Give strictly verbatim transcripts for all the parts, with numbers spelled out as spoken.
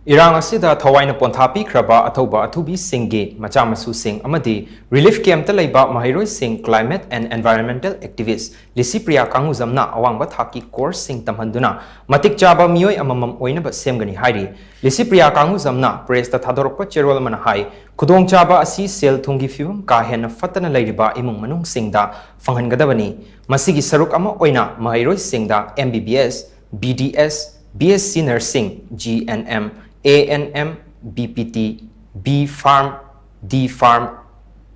ꯏꯔꯥꯡ ꯑꯁꯤꯗ ꯊꯋꯥꯏꯅ ꯄꯣꯟꯊꯥ ꯄꯤꯈ꯭ꯔꯕ ꯑꯊꯧꯕ ꯑꯊꯨꯕꯤꯁꯤꯡꯒꯤ ꯃꯆꯥ ꯃꯁꯨꯁꯤꯡ ꯑꯃꯗꯤ relief camp ꯇ ꯂꯩꯕ ꯃꯍꯩꯔꯣꯏꯁꯤꯡ, climate and environmental activist Licypriya ꯀꯥꯡꯉꯨꯖꯝꯅ ꯑꯋꯥꯡꯕ ꯊꯥꯛꯀꯤ course ꯁꯤꯡ ꯇꯝꯍꯟꯗꯨꯅ ꯃꯇꯤꯛ ꯆꯥꯕ ꯃꯤꯑꯣꯏ ꯑꯃꯃꯝ ꯑꯣꯏꯅꯕ ꯁꯦꯝꯒꯅꯤ ꯍꯥꯏꯔꯤ꯫ ꯂꯤꯁꯤꯄ꯭ꯔꯤꯌꯥ ꯀꯥꯡꯉꯨꯖꯝꯅ press ꯇ ꯊꯥꯗꯣꯔꯛꯄ ꯆꯦꯔꯣꯜ ꯑꯃꯅ ꯍꯥꯏ, ꯈꯨꯗꯣꯡꯆꯥꯕ ꯑꯁꯤ ꯁꯦꯜ ꯊꯨꯝꯒꯤ ꯐꯤꯕꯝ ꯀꯥ ꯍꯦꯟꯅ ꯐꯠꯇꯅ ꯂꯩꯔꯤꯕ ꯏꯃꯨꯡ ꯃꯅꯨꯡꯁꯤꯡꯗ ꯐꯪꯍꯟꯒꯗꯕꯅꯤ꯫ ꯃꯁꯤꯒꯤ ꯁꯔꯨꯛ ꯑꯃ ꯑꯣꯏꯅ ꯃꯍꯩꯔꯣꯏꯁꯤꯡꯗ M B B S, B D S, B S C Nursing, G N M, A N M, B P T, B Pharm, D Pharm,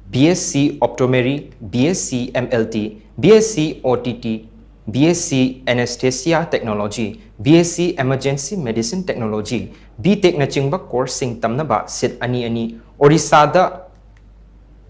B S C Optometry, B S C M L T, B S C O T T, B S C Anesthesia Technology, B S C Emergency Medicine Technology, B Tech ꯅꯆꯤꯡꯕ course ꯁꯤꯡ ꯇꯝꯅꯕ seat ꯑꯅꯤ ꯑꯅꯤ ꯑꯣꯔꯤꯁꯥꯗ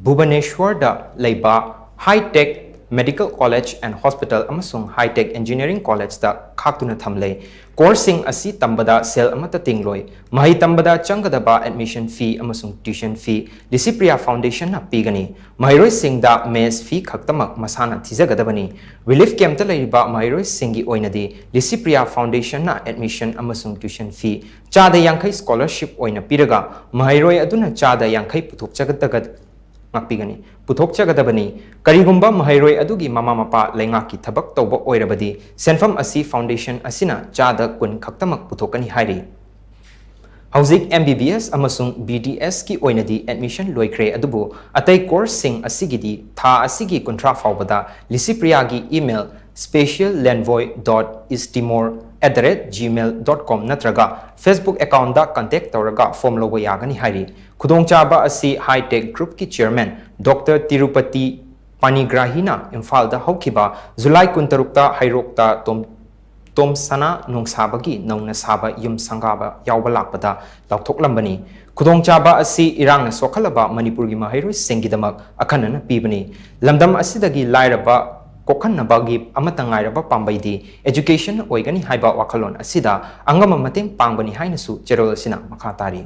ꯚꯨꯕꯅꯦꯁ꯭ꯋꯔꯗ ꯂꯩꯕ High Tech Medical College and Hospital ꯑꯃꯁꯨꯡ High Tech Engineering College ꯇ ꯈꯥꯛꯇꯨꯅ ꯊꯝꯂꯦ꯫ Course ꯁꯤꯡ ꯑꯁꯤ ꯇꯝꯕꯗ ꯁꯦꯜ ꯑꯃꯠꯇ ꯇꯤꯡꯂꯣꯏ꯫ ꯃꯍꯩ ꯇꯝꯕꯗ ꯆꯪꯒꯗꯕ admission fee ꯑꯃꯁꯨꯡ tuition fee ꯂꯤꯁꯤꯄ꯭ꯔꯤꯌꯥ Foundation ꯅ ꯄꯤꯒꯅꯤ꯫ ꯃꯍꯩꯔꯣꯏꯁꯤꯡꯗ mess fee ꯈꯛꯇꯃꯛ ꯃꯁꯥꯅ ꯊꯤꯖꯒꯗꯕꯅꯤ꯫ Relief camp ꯇ ꯂꯩꯔꯤꯕ ꯃꯍꯩꯔꯣꯏꯁꯤꯡꯒꯤ ꯑꯣꯏꯅꯗꯤ ꯂꯤꯁꯤꯄ꯭ꯔꯤꯌꯥ Foundation ꯅ admission ꯑꯃꯁꯨꯡ tuition fee ꯆꯥꯗ ꯌꯥꯡꯈꯩ scholarship ꯑꯣꯏꯅ ꯄꯤꯔꯒ ꯃꯍꯩꯔꯣꯏ ꯑꯗꯨꯅ ꯆꯥꯗ ꯌꯥꯡꯈꯩ ꯄꯨꯊꯣꯛꯆꯒꯗꯕ ꯉꯥꯛꯄꯤꯒꯅꯤ, ꯄꯨꯊꯣꯛꯆꯒꯗꯕꯅꯤ꯫ ꯀꯔꯤꯒꯨꯝꯕ ꯃꯍꯩꯔꯣꯏ ꯑꯗꯨꯒꯤ ꯃꯃꯥ ꯃꯄꯥ ꯂꯩꯉꯥꯛꯀꯤ ꯊꯕꯛ ꯇꯧꯕ ꯑꯣꯏꯔꯕꯗꯤ ꯁꯦꯟꯐꯝ ꯑꯁꯤ Foundation ꯑꯁꯤꯅ ꯆꯥꯗ ꯀꯨꯟ ꯈꯛꯇꯃꯛ ꯄꯨꯊꯣꯛꯀꯅꯤ ꯍꯥꯏꯔꯤ꯫ ꯍꯧꯖꯤꯛ M B B S ꯑꯃꯁꯨꯡ B D S ꯀꯤ ꯑꯣꯏꯅꯗꯤ admission ꯂꯣꯏꯈ꯭ꯔꯦ, ꯑꯗꯨꯕꯨ ꯑꯇꯩ course ꯁꯤꯡ ꯑꯁꯤꯒꯤꯗꯤ ꯊꯥ ꯑꯁꯤꯒꯤ ꯀꯨꯟꯊ꯭ꯔꯥ ꯐꯥꯎꯕꯗ ꯂꯤꯁꯤꯄ꯭ꯔꯤꯌꯥꯒꯤ email special lenvoy dot easttimor at the rate gmail dot com ꯅꯠꯇ꯭ꯔꯒ Facebook account ꯗ contact ꯇꯧꯔꯒ form ꯂꯧꯕ ꯌꯥꯒꯅꯤ ꯍꯥꯏꯔꯤ꯫ ꯈꯨꯗꯣꯡꯆꯥꯕ ꯑꯁꯤ High Tech Group ꯀꯤ chairman Doctor ꯇꯤꯔꯨꯄꯇꯤ ꯄꯥꯅꯤꯒ꯭ꯔꯥꯍꯤꯅ ꯏꯝꯐꯥꯜꯗ ꯍꯧꯈꯤꯕ ꯖꯨꯂꯥꯏ ꯀꯨꯟꯇꯔꯨꯛꯇ ꯍꯩꯔꯣꯛꯇ ꯇꯣꯝ-, ꯇꯣꯝꯁꯅꯥ ꯅꯣꯡꯁꯥꯕꯒꯤ ꯅꯧꯅ ꯁꯥꯕ ꯌꯨꯝ ꯁꯪꯒꯥꯕ ꯌꯥꯎꯕ ꯂꯥꯛꯄꯗ ꯂꯥꯎꯊꯣꯛꯂꯝꯕꯅꯤ꯫ ꯈꯨꯗꯣꯡꯆꯥꯕ ꯑꯁꯤ ꯏꯔꯥꯡꯅ ꯁꯣꯛꯍꯜꯂꯕ ꯃꯅꯤꯄꯨꯔꯒꯤ ꯃꯍꯩꯔꯣꯏꯁꯤꯡꯒꯤꯗꯃꯛ ꯑꯈꯟꯅꯅ ꯄꯤꯕꯅꯤ꯫ ꯂꯝꯗꯝ ꯑꯁꯤꯗꯒꯤ ꯂꯥꯏꯔꯕ ꯀꯣꯛꯍꯟꯅꯕꯒꯤ ꯑꯃꯠꯇ ꯉꯥꯏꯔꯕ ꯄꯥꯝꯕꯩꯗꯤ education ꯑꯣꯏꯒꯅꯤ ꯍꯥꯏꯕ ꯋꯥꯈꯜꯂꯣꯟ ꯑꯁꯤꯗ ꯑꯉꯝꯕ ꯃꯇꯦꯡ ꯄꯥꯡꯕꯅꯤ ꯍꯥꯏꯅꯁꯨ ꯆꯦꯔꯣꯜ ꯑꯁꯤꯅ ꯃꯈꯥ ꯇꯥꯔꯤ꯫